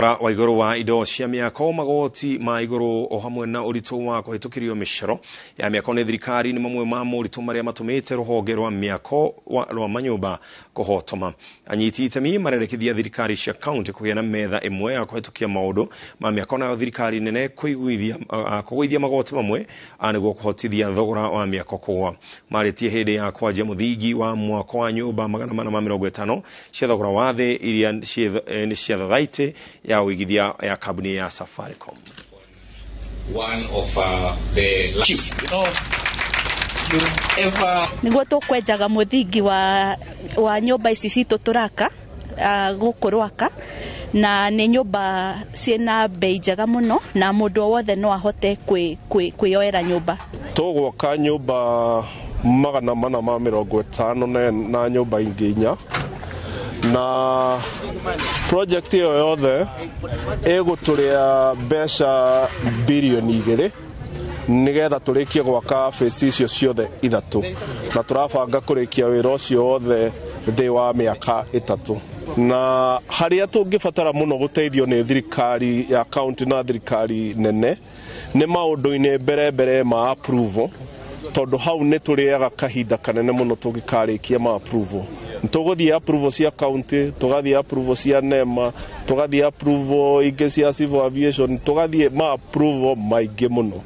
Thogora wa igũrũ wa indo cia mĩako, magoti ma igũrũ o hamwe na ũritũ wa kũhĩtũkĩrio mĩcoro ya mĩako nĩ thirikari nĩ mamwe ma moritũ marĩa matũmĩte rũhonge rwa mĩako rwa manyũmba kũhotoma. Anyiti itemi marendekithia thirikari cia kaunti kũgĩa na metha ĩmwe ya kũhĩtũkia maũndũ ma mĩako, nayo thirikari nene kũgũithia magoti mamwe nĩguo kũhotithia thogora wa mĩako kũgũa. Marĩtie hĩndĩ ya kwanjia mũthingi wa mwako wa nyũmba 450 cia thogora wa thĩ iria nĩ cia thothaitĩ ya ũigithia ya kambuni ya Safaricom. One of the chief, you ever Niguo tukwenjaga muthingi wa nyumba ici citũ tũraka gũkũ Rwaka, na nĩ nyũmba ciĩna bei njega mũno na mũndũ o wothe no ahote kwĩyoera nyũmba. Tũgwaka nyũmba 450 na nyũmba ingĩ inya, na project ĩyo yothe ĩgũtũrĩa mbeca 2 birioni nĩgetha tũrĩkie gwaka phase icio ciothe ithatũ, na tũrabanga kũrĩkia wĩra ũcio wothe thĩ wa mĩaka 3. Na harĩa tũngĩbatara mũno gũteithio nĩ thirikari ya kaunti na thirikari nene nĩ maũndũ-inĩ mbere mbere ma approval, tondũ hau nĩ tũrĩaga kahinda kanene mũno tũngĩkarĩkia ma approval. Tũgũthiĩ approval cia county, tũgathiĩ approval cia NEMA, tũgathiĩ approval ingĩ cia civil aviation, tũgathiĩ ma approval maingĩ mũno.